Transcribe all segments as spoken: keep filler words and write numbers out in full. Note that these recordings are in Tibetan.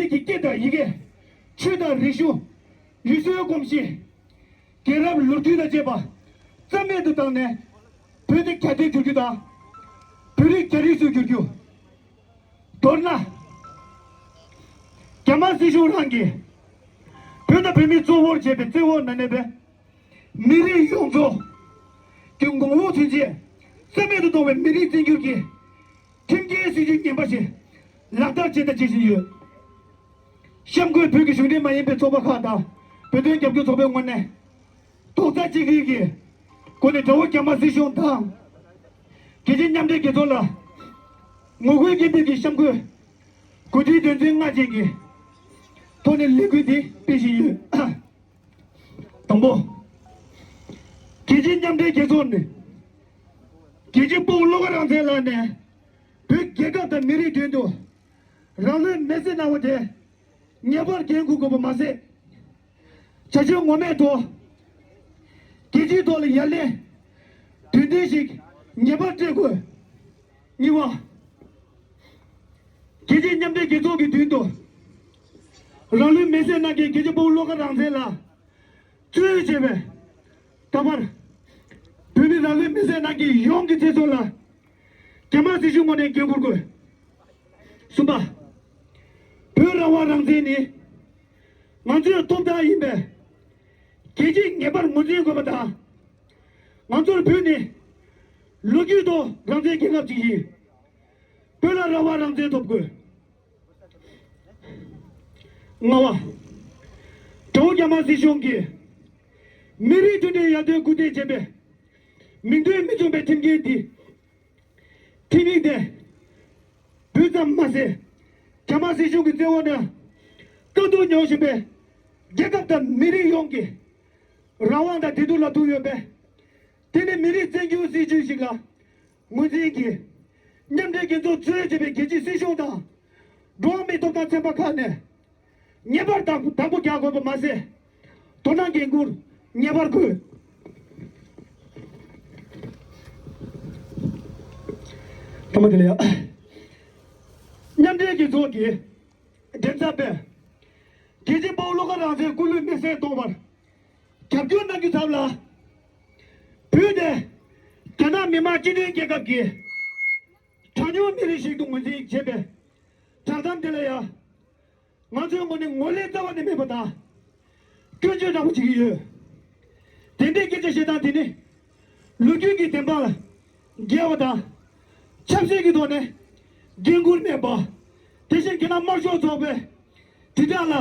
ཀྱི་སྐད་དང་ཡི་གེ། ཆོས་དང་རིག་གཞུང་། ཡུལ་སྲོལ་གོམས་གཤིས། རྒྱལ་རབས་ལོ་རྒྱུས་དང་བཅས་པ་རྩ་མེད་དུ་བཏང་ནས། བོད་དེ་རྒྱ་སྡེ་བསྒྱུར་རྒྱུ་དང་། བོད་རིགས་རྒྱ་རིགས་སུ་བསྒྱུར་རྒྱུ། མདོར་ན། རྒྱ་དམར་སྲིད་གཞུང་རང་གིས་བོད་དང་བོད་མི་གཙོ་བོར་བྱས་པའི་བཙན་འོག་ན་གནས་པའི་མི་རིགས་ཡོངས་རྫོགས་ཀྱི་ངོ་བོ་མཚོན་བྱེད་རྩ་མེད་དུ་གཏོང་བའི་མི་རིགས་བཙན་བསྒྱུར་གྱི་ཁྲིམས་འགལ་སྲིད་བྱུས་ངན་པ་ཞིག་ལག་བསྟར་བྱས་དང་བྱེད་བཞིན་ཡོད། གཤམ་འཁོད་བོད་ཀྱི་གཞུང་འབྲེལ་མ་ཡིན་པའི་ཚོགས་པ་ཁག་དང་བོད་དོན་རྒྱབ་སྐྱོར་ཚོགས་པའི་ངོས་ནས། རྡོག་རྩ་གཅིག་སྒྲིལ་གྱིས་སྒོ་ནས་དགྲ་བོ་རྒྱ་དམར་སྲིད་གཞུང་དང་། རྒྱལ་སྤྱིའི་མཉམ་འབྲེལ་རྒྱལ་ཚོགས་ལ་ངོ་རྒོལ་སྐད་འབོད་ཀྱི་གཤམ་འཁོད་གོ་སྒྲིག་དོན་ཚན་ལྔ་ཅན་གྱི་ཐོག་ནས་ལས་འགུལ་འདི་སྤེལ་བཞིན་ཡོད། དང་པོ། རྒྱལ་སྤྱིའི་མཉམ་འབྲེལ་རྒྱལ་ཚོགས་ནས་རྒྱལ་གཅེས་དཔའ་བོ་བློ་དགའ་རང་བཙན་ལགས་ནས་བོད་རྒྱལ་ཁབ་དང་མི་རིགས་དོན་དུ་རང་ལུས་མེར་སྲེག་གནང་བ་དེ་ངེས་པར་འགན་འཁུར་དགོས་པ་མ་ཟད། བྱ་སྤྱོད་ངོ་མའི་ཐོག་རྒྱལ་སྤྱིའི་ཐོག་ལ་ཡ་ལན་དོན་ལྡན་ཞིག་ངེས་པར་སྤྲད་དགོས། གཉིས་པ། རྒྱལ་སྤྱིའི་མཉམ་འབྲེལ་རྒྱལ་ཚོགས་ཀྱི་མདུན་དུ་རང་ལུས་མེར་སྲེག་གནང་མཁན་རྒྱལ་གཅེས་དཔའ་བོ་བློ་དགའ་རང་བཙན་ལགས་གཙོས་བྱས་པའི་ད་བར་བོད་མི་རང་ལུས་མེར་སྲེག་གནང་མཁན་ཡོངས་ཀྱི་ཚེ་སྲོག་ལ་རྒྱ་དམར་སྲིད་གཞུང་ངོས་ནས་འགན་འཁུར་དགོས། གསུམ་པ། བོད་རང་དབང་རང་བཙན་ནི་ང་ཚོའི་ཐོབ་ཐང་ཡིན་པས་རྒྱལ་སྤྱིས་ངེས་པར་ངོས་འཛིན་དགོས་པ་དང་། ང་ཚོར་བོད་ནི་ལོ་རྒྱུས་ཐོག་རང་བཙན་རྒྱལ་ཁབ་ཅིག་ཡིན། བོད་ལ་རང་དབང་རང་བཙན་ཐོབ་དགོས། ལྔ་པ། དགྲ་བོ་རྒྱ་དམར་སྲིད་གཞུང་གིས་མི་རིགས་མཐུན་སྒྲིལ་ཡར་ཐོན་སྐུལ་འདེད་བྱེད་པའི་མིང་དོན་མི་མཚུངས་པའི་ཁྲིམས་འགལ་འདི། ཁྲིམས་ཡིག་དེ་བོད་ཙམ་མ་ཟད། རྒྱ་དམར་སྲིད་གཞུང་གི་བཙན་འོག་ནས་དཀའ་སྡུག་མྱོང་བཞིན་པའི་རྒྱལ་ཁབ་དང་མི་རིགས་ཡོངས་ཀྱི་རང་དབང་དང་བདེ་སྡུག་ལ་ཐུག་ཡོད་པས། དེ་ནི་མི་རིགས་བཙན་སྐྱོང་སྲིད་བྱུས་ཤིག་ལ་ངོས་འཛིན་གྱིས། མཉམ་འབྲེལ་རྒྱལ་ཚོགས་གཙོས་བྱས་པའི་རྒྱལ་སྤྱིའི་སྲིད་གཞུང་དང་། འགྲོ་བ་མིའི་ཐོབ་ཐང་ཚན་པ་ཁག་ནས་ངེས་པར་དང་དང་པོ་རྒྱག་དགོས་པ་མ་ཟད། དོ་སྣང་འགན་འཁུར་ངེས་པར་དགོས། ཐ་མ་དེ་ལ་ཡ། མཉམ་འབྲེལ་རྒྱལ་ཚོགས་ཀྱི་མགྲིན་ཚབ་པས་རྒྱལ་གཅེས་དཔའ་བོ་བློ་དགའ་རང་བཙན་སྐུ་ལུས་མེར་སྲེག་གཏོང་བར་རྒྱབ་སྐྱོར་གནང་རྒྱུའི་ཚབ་ལ། བོད་དེ་རྒྱ་ནག་མི་དམངས་སྤྱི་མཐུན་རྒྱལ་ཁབ་ཀྱི་གྲངས་ཉུང་མི་རིགས་ཤིག་ཏུ་ངོས་འཛིན་བྱེད་པའི་བསྒྲགས་གཏམ་དེ་ལ་ཡང་། ང་ཚོའི་ངོས་ནས་ངོས་ལེན་རྩ་བ་ནས་མེད་པ་དང་། སྐྱོན་བརྗོད་དྲག་པོ་བྱེད་ཀྱི་ཡོད། དེ་འདྲའི་སྐད་ཆ་བཤད་སྟངས་དེ་ནི། ལོ་རྒྱུས་ཀྱི་བདེན་དཔང་ལ་འགལ་བ་དང་། ཆབ་སྲིད་ཀྱི་ཐོག་ནས་འགན་འཁུར་མེད་པ། དེ་བཞིན་རྒྱ་ནག་དམར་ཤོག་ཚོགས་པས་དྲིལ་བསྒྲགས་ལ་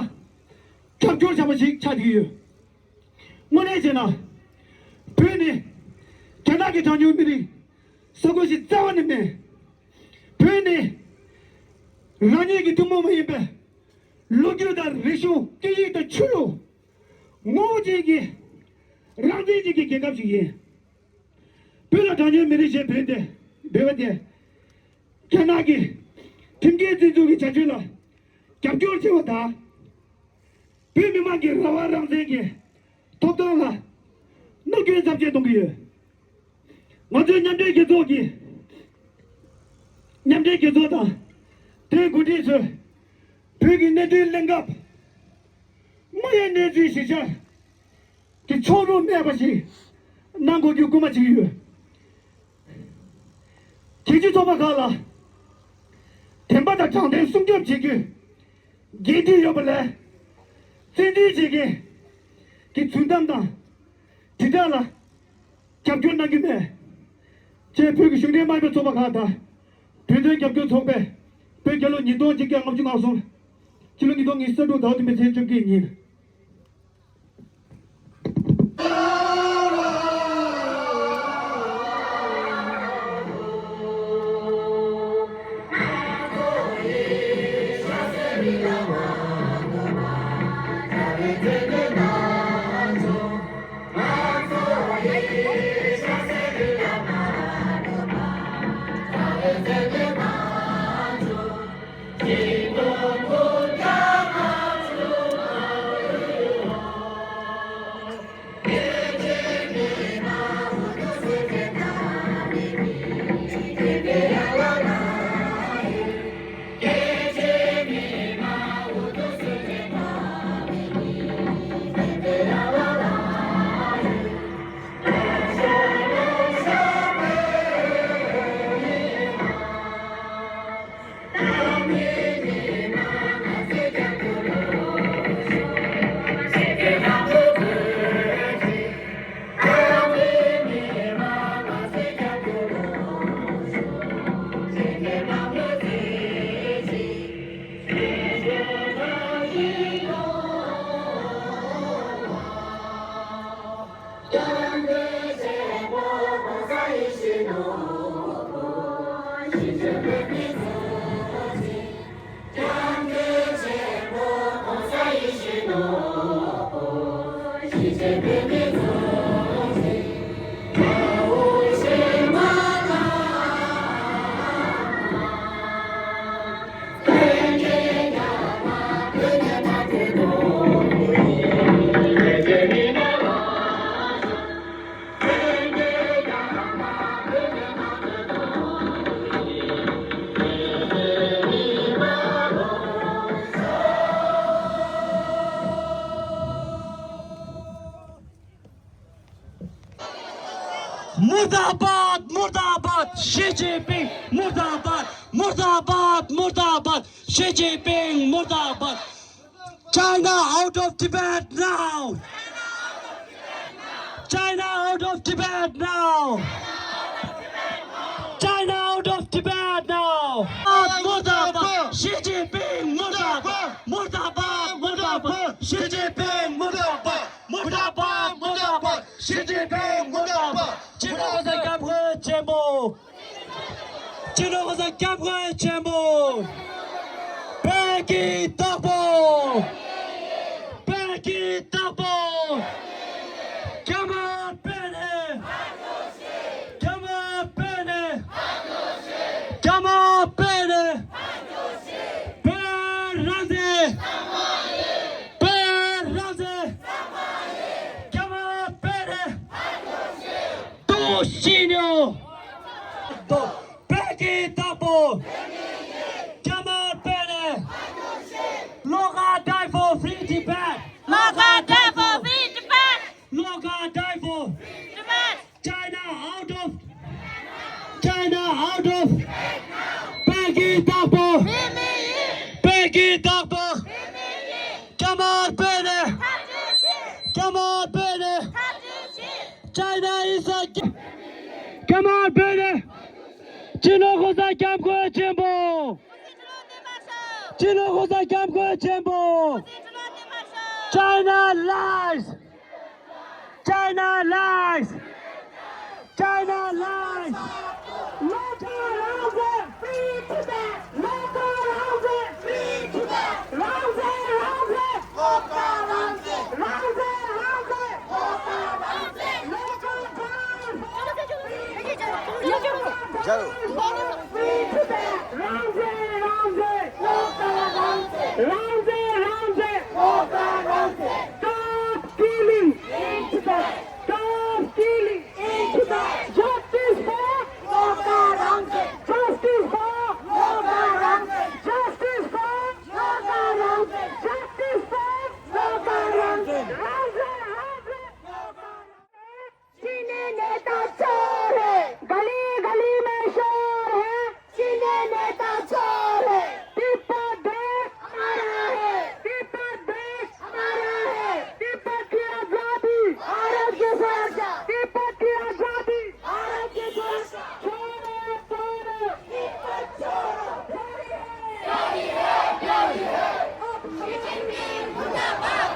རྒྱབ་སྐྱོར་བྱ་བ་ཞིག་ཆགས་ཀྱི་ཡོད། དངོས་གནས་བྱས་ན། བོད་ནི་རྒྱ་ནག་གི་གྲངས་ཉུང་མི་རིགས་ས་ཁུལ་ཞིག་རྩ་བ་ནས་མེད། བོད་ནི་རང་ཉིད་ཀྱི་ཐུན་མོང་མ་ཡིན་པའི་ལོ་རྒྱུས་དང་རིག་གཞུང་། སྐད་ཡིག་དང་ཆོས་ལུགས། ངོ་བོ་ཅན་གྱི་རང་བཙན་ཅན་གྱི་རྒྱལ་ཁབ་ཞིག་ཡིན། བོད་ལ་གྲངས་ཉུང་མི་རིགས་ཞེས་འབོད་དེ་འབོད་པ་དེ། རྒྱ་ནག་གི་ཁྲིམས་འགལ་བཙན་འཛུལ་གྱི་བྱ་སྤྱོད་ལ་རྒྱབ་སྐྱོར་བྱེད་པ་དང་། བོད་མི་མང་གི་རང་དབང་རང་བཙན་གྱི་ཐོབ་ཐང་ལ་གནོད་སྐྱོན་ཚབས་ཆེན་གཏོང་གི་ཡོད། ང་ཚོའི་མཉམ་འབྲེལ་རྒྱལ་ཚོགས་ཀྱི་མཉམ་འབྲེལ་རྒྱལ་ཚོགས་དང་། དེའི་འགོ་ཁྲིད་ཚོས་བོད་ཀྱི་གནད་དོན་གླེང་སྐབས། དངོས་ཡོད་གནས་ཚུལ་གཞི་བཞག་གི་ཕྱོགས་རིས་མེད་པ་ཞིག་གནང་དགོས་རྒྱུ་སྐུལ་མ་བྱེད་ཀྱི་ཡོད། རྒྱལ་སྤྱིའི་ཚོགས་པ་ཁག་ལ་བདེན་པ་དང་དྲང་བདེན་སྲུང་སྐྱོབ་བྱེད་རྒྱུའི་འགན་འཁྲི་ཡོད་པ་ལས། བཙན་འཛུལ་བྱེད་མཁན་གྱི་རྫུན་གཏམ་དང་དྲིལ་བསྒྲགས་ལ་རྒྱབ་སྐྱོར་གནང་རྒྱུ་མེད། ཅེས་བོད་ཀྱི་གཞུང་འབྲེལ་མ་ཡིན་པའི་ཚོགས་པ་ཁག་དང་། བོད་དོན་རྒྱབ་སྐྱོར་ཚོགས་པས་བོད་རྒྱལ་ལོ་ཉིས་སྟོང་ཆིག་བརྒྱ་ལྔ་བཅུ་ང་གསུམ། ཕྱི་ལོ་ཉིས་སྟོང་ཉི་ཤུ་རྩ་དྲུག་ཟླ་བ་བདུན་པའི་ཚེས་བཅོ་བརྒྱད་ཉིན། मुर्दाबाद, मुर्दाबाद, she Jinping, मुर्दाबाद, मुर्दाबाद, मुर्दाबाद, शी जिनपिङ, मुर्दाबाद। China out of Tibet now! China out of Tibet now! China out of Tibet now! मुर्दाबाद, शी जिनपिङ, मुर्दाबाद, मुर्दाबाद, मुर्दाबाद, शी जिनपिङ, मुर्दाबाद, मुर्दाबाद, मुर्दाबाद, शी जिनपिङ, मुर्दाबाद। སྤྱི་ནོར་གོང་ས་སྐྱབས་མགོན་ཆེན་པོ། སྤྱི་ནོར་གོང་ས་སྐྱབས་མགོན་ཆེན་པོ། བོད་ཀྱི་བདག་པོ། བོད་ཀྱི་བདག་པོ། རྒྱ་དམར་པས་ནས། རྒྱ་དམར་པས་ནས། རྒྱ་དམར་པས་ནས། བོད་རང་བཙན། བོད་རང་བཙན། རྒྱ་དམར་པས་ནས། ཏུའུ་ཞི་ཉོ། བོད་ཀྱི་བདག་པོ། རྒྱ་དམར་པས་ནས། Loka die for free Tibet! Loka die for free Tibet! Loka die for free Tibet! China out of China out of བོད་ཀྱི་བདག་པོ། བོད་ཀྱི་བདག་པོ། རྒྱ་དམར་པས་ནས། རྒྱ་དམར་པས་ནས། China is a རྒྱ་དམར་པས་ནས། སྤྱི་ནོར་གོང་ས་སྐྱབས་མགོན་ཆེན་པོ། སྤྱི་ནོར་གོང་ས་སྐྱབས་མགོན་ཆེན་པོ། China lies! China lies! China lies! Loka རང་བཙན། Free Tibet! Loka རང་བཙན། Free Tibet! རང་བཙན། རང་བཙན། Loka རང་བཙན། རང་བཙན། རང་བཙན། Loka རང་བཙན། Loka die for free Tibet! Loka die for free Tibet! རང་བཙན། རང་བཙན། Loka རང་བཙན། རང་བཙན། རང་བཙན། Loka རང་བཙན། Stop killing! Stop killing! Justice for Loka རང་བཙན། Justice for Loka རང་བཙན། Justice for Loka རང་བཙན། Justice for Loka རང་བཙན། རང་བཙན། རང་བཙན། Loka རང་བཙན། चीनी नेता चोर है, गली गली में शोर है। चीनी नेता चोर है। तिब्बत देश हमारा है। तिब्बत देश हमारा है। तिब्बत की आजादी, भारत की सुरक्षा। तिब्बत की आजादी, भारत की सुरक्षा। छोड़ो, छोड़ो। तिब्बत छोड़ो। प्यारी है, प्यारी है, प्यारी है। अब शी जिनपिंग मुर्दाबाद।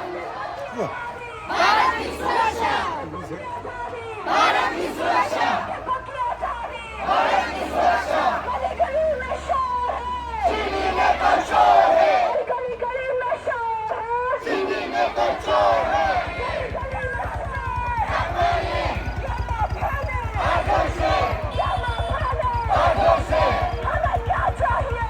भारत की सुरक्षा। भारत की सुरक्षा। भारत की सुरक्षा। चीनी नेता चोर है। चीनी नेता चोर है। हमें क्या चाहिए?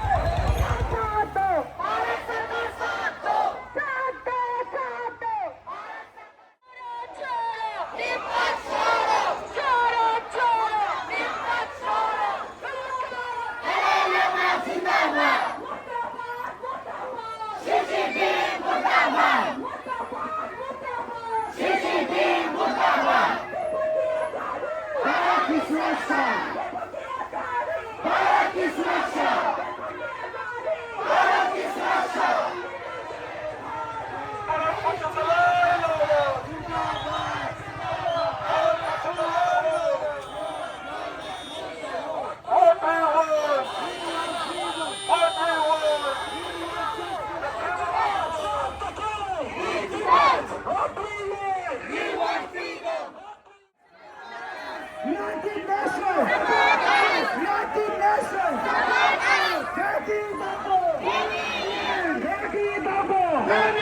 भारत सरकार साथ दो। साथ दो, साथ दो। United Nations! United Nations! Turkey double! Turkey double!